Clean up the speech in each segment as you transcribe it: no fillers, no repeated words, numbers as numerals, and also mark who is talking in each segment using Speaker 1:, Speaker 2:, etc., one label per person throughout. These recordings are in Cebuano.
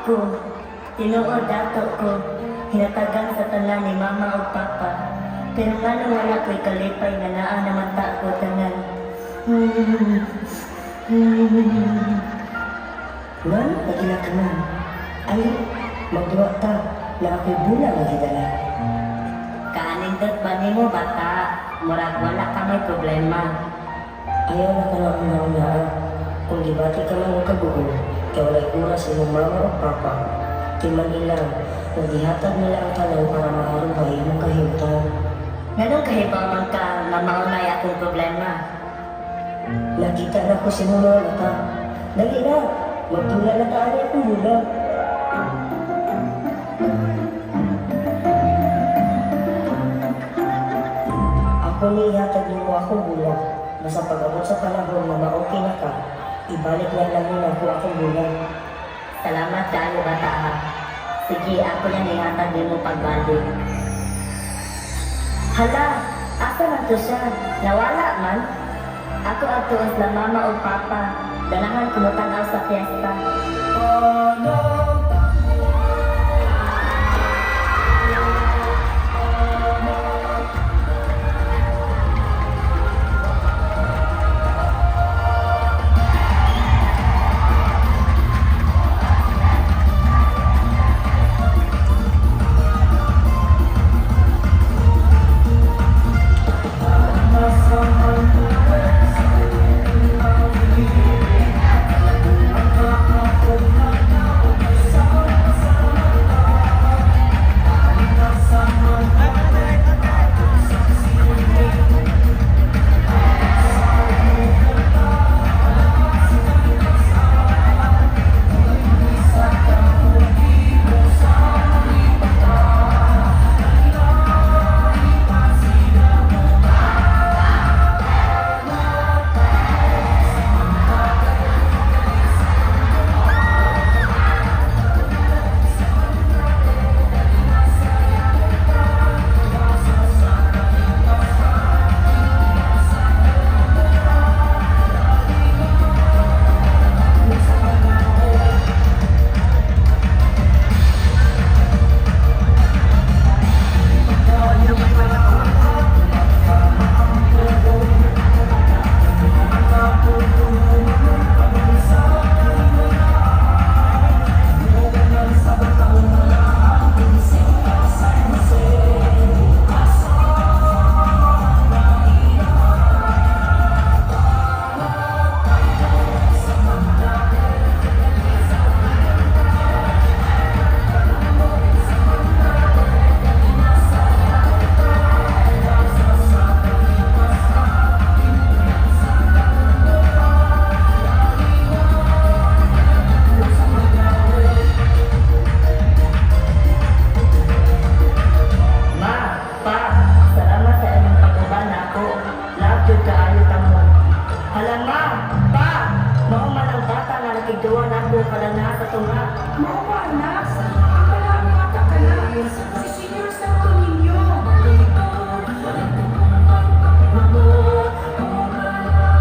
Speaker 1: Ko, tinuod dato ko, hinatagan sa tanan ni Mama ug Papa. Pero ngano wala ko'y kalipay nga naa naman ta ko tanan?
Speaker 2: Ngano nag-ila ka man? Ay, magduwa ta na ako'y bola nga gidala.
Speaker 1: Kaanindot ba nimo, bata? Murag wala ka may problema.
Speaker 2: Ayaw na ka na akong naunaa. Kung gibati ka man og kaguol, kay walay oras imong mama o papa. Timan ilang, kung gihatag nila ang tanan para maharubay imong kahimtang.
Speaker 1: Nganong kahibaw man ka nga mao nay akong problema?
Speaker 2: Nakita na ko sa imong mga mata. Dali na, magdula na ta ani akong bola. Ako ni ihatag nimo akong bola. Basta pag-abot sa panahon nga ma-okay na ka, ibalik na lang mo nako akong bola.
Speaker 1: Salamat kaayo, bata ha. Sige, ako yan ihatag nimo pagbalik. Hala, asa man to siya? Nawala man? Ako adtuon sila Mama ug Papa. Ganahan ko motan-aw sa fiesta. Ma, Pa, salamat sa inyong pag-uban nako. Love jud kaayo ta mo. Hala Ma, Pa, mao man ang bata nga nakigduwa nako kada naa sa tunga.
Speaker 3: Mao ba, anak? Ang palangga bata ka na. Si Senior Santo Niño.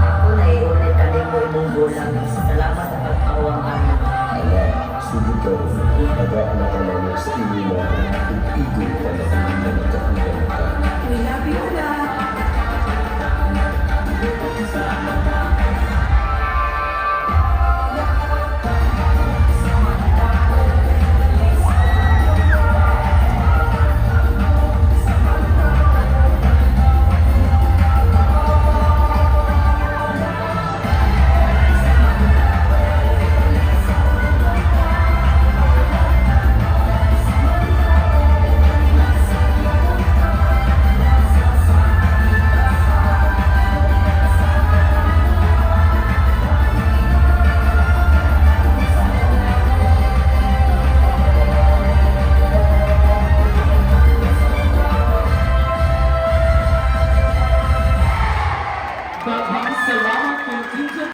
Speaker 1: Ako na iulit kanimo imong bola. Salamat sa pagpawang ana.
Speaker 4: Anak, sugod karon, tagaan na ka namo sa imong mama ug igo ka na kung di na nagkahuman ka.
Speaker 3: We love you, anak.
Speaker 5: Daghang salamat kay Ginger.